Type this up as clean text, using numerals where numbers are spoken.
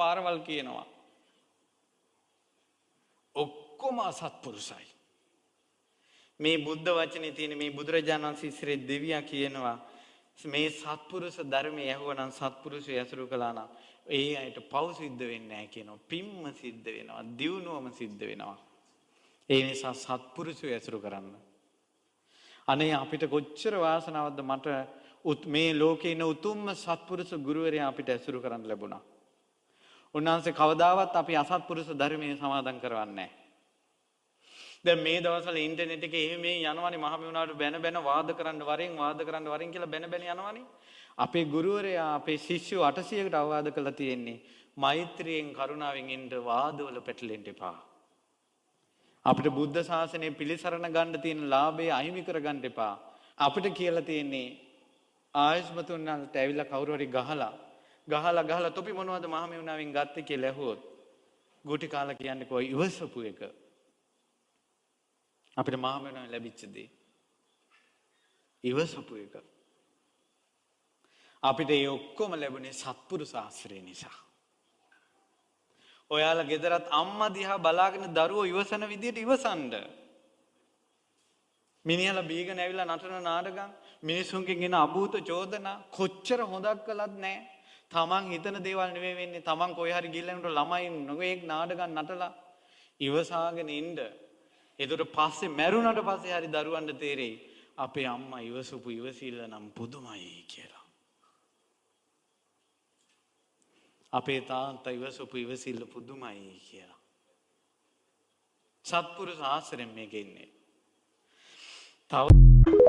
පාරවල් කියනවා. ඔක්කොම අසත්පුරුසයි. මේ බුද්ධ වචනේ තියෙන මේ බුදුරජාණන් වහන්සේ ඉස්සරේ දෙවියා කියනවා මේ සත්පුරුෂ ධර්මයේ ඇහුවා නම් සත්පුරුෂය ඇසුරු කළා නම් ඒ අයට පව් සිද්ධ වෙන්නේ නැහැ කියනවා. පින්ම සිද්ධ වෙනවා, දියුණුවම සිද්ධ වෙනවා. ඒ නිසා සත්පුරුෂය ඇසුරු කරන්න. අනේ අපිට කොච්චර වාසනාවක්ද මට මේ ලෝකේ ඉන්න උතුම්ම සත්පුරුෂ ගුරුවරයා අපිට ඇසුරු කරන්න ලැබුණා. උන්වහන්සේ කවදාවත් අපි අසත්පුරුෂ ධර්මයේ සමාදන් කරවන්නේ නැහැ. දැන් මේ දවස්වල ඉන්ටර්නෙට් එකේ එහෙම මේ යනවනේ මහ මෙවුනාට බැන බැන වාද කරන්න වරෙන් වාද කරන්න වරෙන් කියලා බැන බැන යනවනේ. අපේ ගුරුවරයා අපේ ශිෂ්‍යයෝ 800කට අවවාද කළා තියෙන්නේ මෛත්‍රියෙන් කරුණාවෙන් ඉන්න වාදවල පැටලෙන්න එපා. අපිට බුද්ධ ශාසනය පිළිසරණ ගන්න තියෙන ලාභය අහිමි කර ගන්න එපා. අපිට කියලා තියෙන්නේ ආයස්මතුන් වහන්සේට ඇවිල්ලා කවුරු හරි ගහලා ගහලා ගහලා තොපි මොනවද මහ මෙවුනාවෙන් ගත්තේ කියලා ඇහුවොත් ගුටි කාලා කියන්නේ කොයි ඉවසපු එක. අපිට මහ මෙවුනාවෙන් ලැබිච්ච දේ ඉවසපු එක. අපිට ඒ ඔක්කොම ලැබුණේ සත්පුරුෂ ආශ්‍රය නිසා. ඔයාලා ගෙදරත් අම්මා දිහා බලාගෙන දරුවෝ ඉවසන විදියට ඉවසන්න. මිනිහලා බීගෙන ඇවිල්ලා නටන නාටකම්, මිනිසුන්ගෙන් එන අභූත චෝදනා කොච්චර හොඳක් කළත් නෑ. තමන් හිතන දේවල් නෙවෙයි වෙන්නේ. තමන් කොහේ හරි ගිහිල්ලා එනකොට ළමයි නොඑක් නාටකම් නටලා ඉවසාගෙන ඉන්න. ඒතර පස්සේ මැරුණට පස්සේ හරි දරුවන්ට තේරෙයි අපේ අම්මා ඉවසපු ඉවසිල්ල නම් පුදුමයි කියලා. අපේ තාත්තා ඉවසපු ඉවසිල්ල පුදුමයි කියලා. සත්පුරුෂ ආශ්‍රයෙන් මේක ඉන්නේ. තව